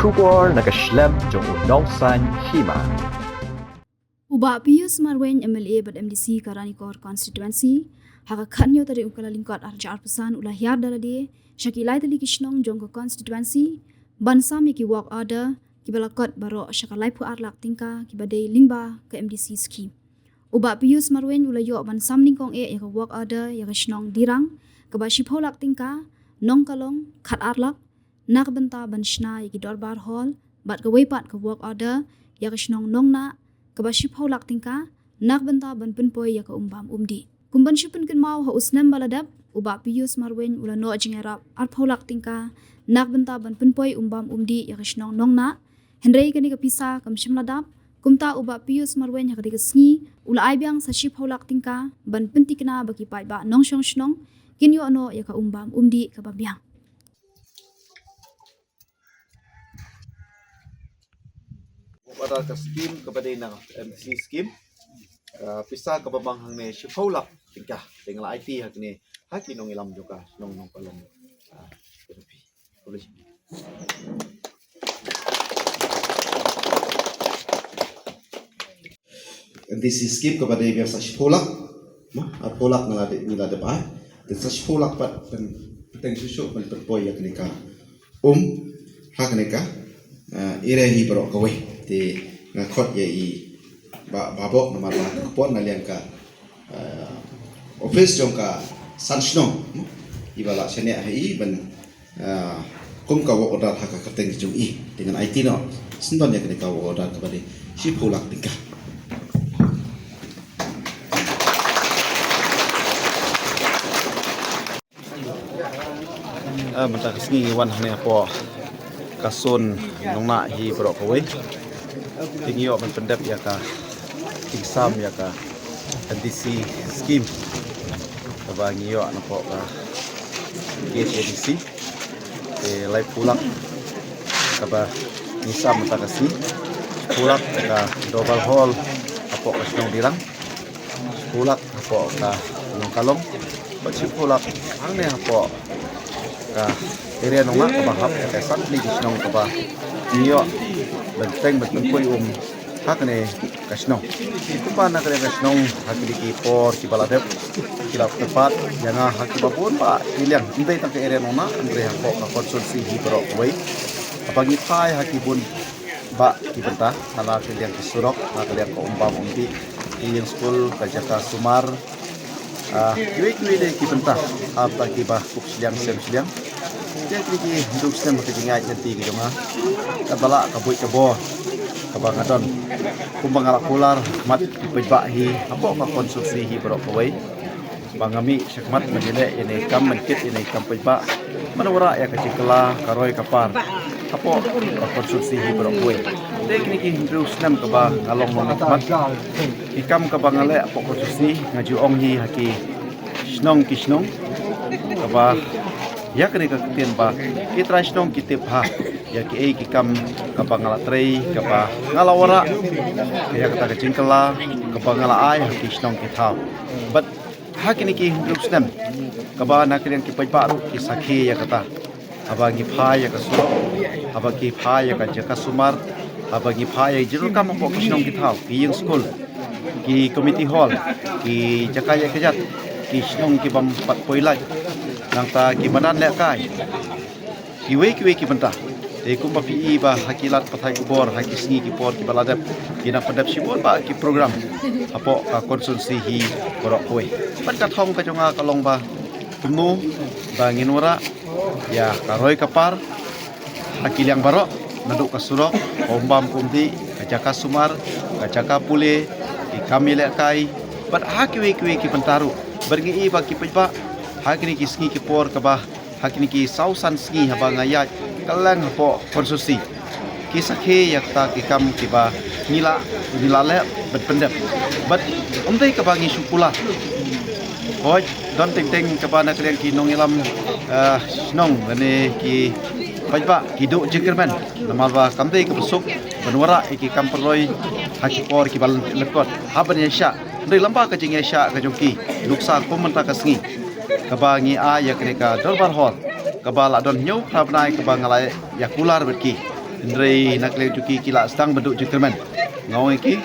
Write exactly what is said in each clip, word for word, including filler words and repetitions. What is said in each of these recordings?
Khubor na ka shlem jong u Nongsaiñ Hima. U Bah Pius Marwein, M L A bad M D C ka Ranikor Constituency, ha ka khathynñiew tarik u Kyllalyngkot arhajar arphew san, u la hiar da lade sha ki lai tylli ki shnong jong ka constituency ban sam ïa ki work order kiba la kot baroh sha ka laiphew ar lak tyngka kiba dei lyngba ka M D C scheme. U Bah Pius Marwein u la ïoh ban sam nyngkong eh ïa ka work order ïa ka shnong Dirang kaba shiphew lak tyngka, Nongkalong khatar lak, na ka bynta ban shna ïa ki dorbar hall, bad kawei pat ka work order ïa ka shnong Nongnah kaba shiphew lak tyngka, na ka bynta ban pynpoi ïa ka um bam um dih. Kum ban shu pynkynmaw, ha u snem ba la dep, u Bah Pius Marwein u la noh jingïarap arphew lak tyngka na ka bynta ban pynpoi um bam um dih ïa ka shnong Nongnah. Hynrei kane ka pisa kam shym la dap. Kumta u Bah Pius Marwein ha kata ka sngi u la ai biang sa shiphew lak tyngka ban pynthikna ba ki paidbah nongshong shnong kin ïoh noh ïa ka um bam um dih kaba biang. Work order ka scheme kaba dei na M D C scheme. Ka pisa kaba mang hangne shiphew lak tyngka. Te nga la aiti ha kine ha ki nongïalam jong ka shnong Nongkalong. Ah, khublei. M D C scheme kaba dei biang sa shiphew lak. Ma, arphew lak nga la dep, nga la dep ai. Te sa shiphew lak pat pyn, pynthikna shuh shuh ban pynpoi ïa kane ka um ha kane ka, eh, area hi baroh kawei. Te nga khot ïa i Bah Babok namar ba ka por na liang ka, eh, office jong ka san shnong, iba la shaniah ha i ban, eh, kum ka work order ha ka kyrteng jong i. Te ngan aiti noh sngewdon ïa kane ka work order kaba dei shiphew lak tyngka. Ah, mynta ka sngi ngi wan hangne hapoh ka Shnong Nongnah hi baroh kawei. Te ngi ïoh ban pyndep ïa ka jingsam ïa ka M D C scheme kaba ngi ïoh napoh ka K H A D C. Te laiphew lak kaba ngi sam mynta ka sngi. Shiphew lak ïa ka dorbar hall hapoh ka shnong Dirang. Shiphew lak hapoh ka Nongkalong. Bad shiphew lak hangne hapoh ka area Nongnah kaba hap ïa ka san tylli ki shnong kaba ngi ïoh ban pynthikna ban pynpoi um ha kane ka shnong. Kumba na kane ka shnong ha kine ki por kiba la dep ki la kyrpad ïa nga ha kiba bun bah ki liang, ym dei tang ka area Nongnah, hynrei hapoh ka constituency hi baroh kawei. Haba ngi phai ha ki bun bah ki bynta, na ka liang ki surok, na ka liang ka um bam um dih, ki ïing skul, ka jaka sumar, ah, kiwei kiwei de ki bynta, haba kiba kup shiliang sem shiliang. Ïa kine ki hynriew snem ka jingïaid lynti ka jong nga, kaba lah ka buit ka bor kaba nga don. Kumba nga la kular mat ki paidbah hi hapoh ka constituency hi baroh kawei, ba nga mih shakhmat ban ïaleh ïa kine ki kam, ban kit ïa kine ki kam paidbah, ban wanrah ïa ka jingkylla ka roi ka par hapoh ka constituency hi baroh kawei. Te kine ki hynriew snem kaba nga long nongmihkhmat, ki kam kaba nga leh hapoh constituency nga ju ong hi ha ki shnong ki shnong, kaba ïa kane ka ktien ba ki trai shnong ki tip bha ïa kiei ki kam kaba nga la trei, kaba nga la wanrah, ïa kata ka jingkylla kaba nga la ai ha ki shnong ki thaw. Bad ha kine ki hynriew snem kaba na ka liang ki paidbah ruh ki sakhi ïa kata. Haba ngi phai ïa ka surok, haba ngi phai ïa ka jaka sumar, haba ngi phai ïa ka jingdonkam hapoh ki shnong ki thaw, ki ïing skul, ki community hall, ki jaka ïaid kjat, ki shnong ki bym pat poi lait, nangta ki madan lehkai, kiwei kiwei ki bynta. Te kumba phi i ba ha ki lad pathai khubor ha ki sngi ki por kiba la dep, ki nang pyndep shibun bah ki program hapoh ka constituency hi baroh kawei. Bad ka thong ka jong nga ka long ba kumno ba ngin wanrah ïa ka roi ka par ha ki liang baroh, naduh ka surok, ka um bam um dih, ka jaka sumar, ka jaka pule, ki kam ïalehkai, bad ha kiwei kiwei ki bynta ruh. Bad ngi i ba ki paidbah ha kine ki sngi ki por kaba, ha kine ki saw san sngi haba nga ïaid kylleng hapoh constituency, ki sakhi ïa kata ki kam kiba ngi la, ngi la leh bad pyndep. Bad ym dei kaba ngi shu kular. Hooid, don teng teng kaba na ka liang ki nongïalam, eh, shnong lane ki paidbah ki duh jingkyrmen namar ba kam dei kaba suk ban wanrah ïa ki kam pynroi ha ki por kiba lyngkot, hap ban ïaishah. Hynrei lyngba ka jingïaishah ka jong ki, nuksa kum mynta ka sngi kaba ngi ai ïa kane ka dorbar hall kaba la don hynñiew phra bnai kaba nga la ïa kular bad ki. Hynrei na ka liang jong ki ki la sdang ban duh jingkyrmen. Nga ong ïa ki,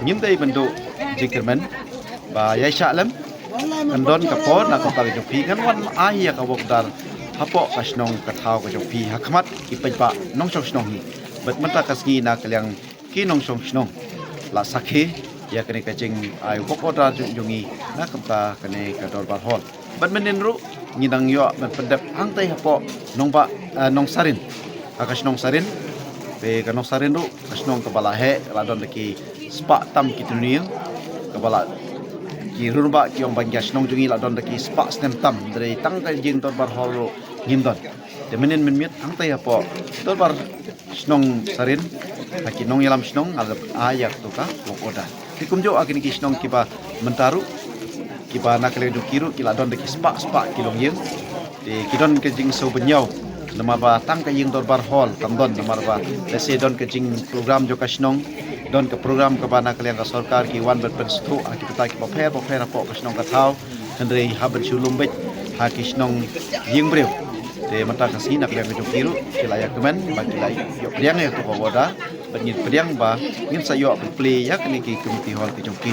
ngim dei ban duh jingkyrmen ba ïaishah lem. Kan don ka por na ka bynta ka jong phi, ngan wan ai ïa ka work order hapoh ka shnong ka thaw ka jong phi ha khmat ki paidbah nongshong shnong hi. Bad mynta ka sngi na ka liang ki nongshong shnong la sakhi ïa kane ka jingai work order jong jong ngi na ka bynta kane ka dorbar hall. Bad mynnin ruh ngi dang ïoh ban pyndep hangtai hapoh Nongbah, eh, Nongsarin. Ha ka shnong Sarin, te ka Nongsarin ruh ka shnong kaba la heh, la don da ki spah tam ki tnum ïing, kaba la ki rangbah ki ong ba ïa ka shnong jong ngi la don da ki spah snem tam, hynrei tang ka jingdorbar hall ruh ngim don. Te mynnin mynmiet hangtai hapoh dorbar shnong Sarin, ha ki nongïalam shnong nga la ai ïa kato ka work order. Te kumjuh ha kine ki shnong kiba mynta ruh, kiba na ka liang jong ki ruh ki la don da ki spah spah ki longïing. Te ki don ka jingsngewbha ban ïoh, namar ba tang ka ïing dorbar hall kam don, namar ba lehse don ka jingprogram jong ka shnong, don ka program kaba na ka liang ka sorkar ki wan ban pynsngewthuh ha ki bynta kiba pher bapher hapoh ka shnong ka thaw. Hynrei haba shu lum beit ha ki shnong ïing briew. Te mynta ka sngi na ka liang ka jong ki ruh ki la ïa kmen ba ki la ïoh pdiang ïa kato ka work order. Bad ngin pdiang ba ngin sa ïoh ban plie ïa kine ki community hall ki jong ki.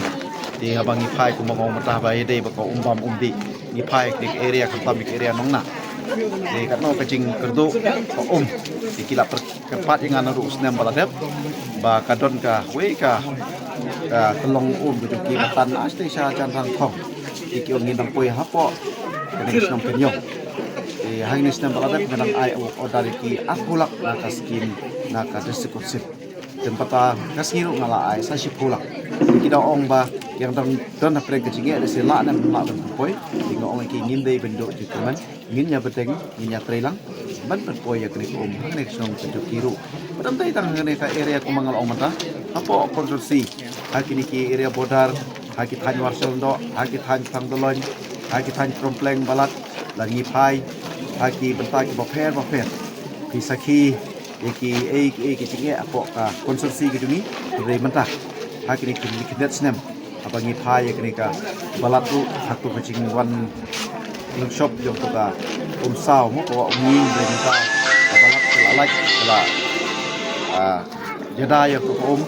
Te haba ngi phai kumba nga ong mynta ba ïadei bad ka um bam um dih, ngi phai kine ki area khamtam ki area nongnah. Te katno ka jingkyrduh ka um, te ki la pyrkhat ïa nga naduh u snem ba la dep ba ka don kawei ka, ka tyllong um ka jong ki ka tan na sha Janrangthong. Te ki ong ngin dang poi hapoh kane ka shnong Kynïong. Te ha kine ki snem ba la dep nga dang ai work order ïa ki arphew lak na ka skim na ka District Council. Te mynta ka sngi ruh nga la ai sa shiphew lak. Ki da ong ba ki ïa dang don hapdeng ka jingeh, lehse lah ne ym lah ban pynpoi. Te nga ong ïa ki ngim dei ban duh jingkyrmen, ngin ïa bteng, ngin ïa trei lang ban pynpoi ïa kane ka um ha kane ka shnong ka jong ki ruh. Bad ym dei tang ha kane ka area kumba nga la ong mynta, hapoh constituency, ha kine ki area border, ha ki thaiñ Warsong Doh, ha ki thaiñ Thangdoloin, ha ki thaiñ Trompleng Balat, la ngi phai ha ki bynta kiba pher bapher. Phi sakhi ïa kiei kiei ki jingeh hapoh ka constituency ka jong ngi. Hynrei mynta ha kine ki khyndiat snem haba ngi phai ïa kane ka Balat ruh ha kato ka jingwan lynshop jong kato ka um saw mo, ka wah um ngi, hynrei mynta ka Balat ka la lait, ka la, ah, ïada ïa kato ka um.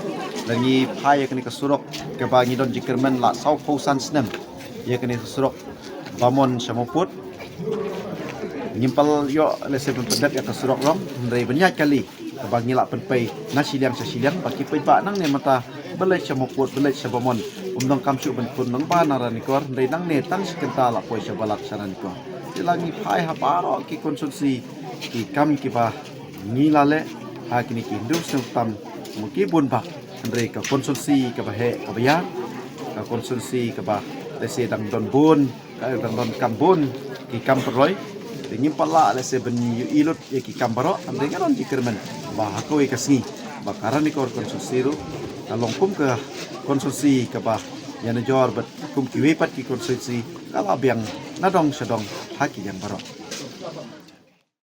La ngi phai ïa kane ka surok kaba ngi don jingkyrmen la sawphew san snem ïa kane ka surok Bamon sha Mawpud. Ngim pat ïoh lehse ban pyndep ïa ka surok rong, hynrei ban ïaid kali kaba ngi lah pynpei na shiliang sha shiliang ba ki paidbah nangne mynta ba leit sha Mawpud, ba leit sha Bamon, ym donkam shuh ban khun nangba na Ranikor, hynrei nangne tang shi kynta lah poi sha Balat sha Ranikor. Te la ngi phai ha baroh ki constituency, ki kam kiba ngi la leh ha kine ki hynriew snem tam mo ki bun bha. Hynrei ka constituency kaba heh kaba ïar, ka constituency kaba lehse dang don bun, ka dang don kam bun ki kam pynroi. Te ngim pat lah lehse ban ïohi lut ïa ki kam baroh, hynrei nga don jingkyrmen ba ha kawei ka sngi ba ka Ranikor constituency ruh ka long kum ka constituency kaba ïanujor bad kum kiwei pat ki constituency ka la biang na dong sha dong ha ki liang baroh.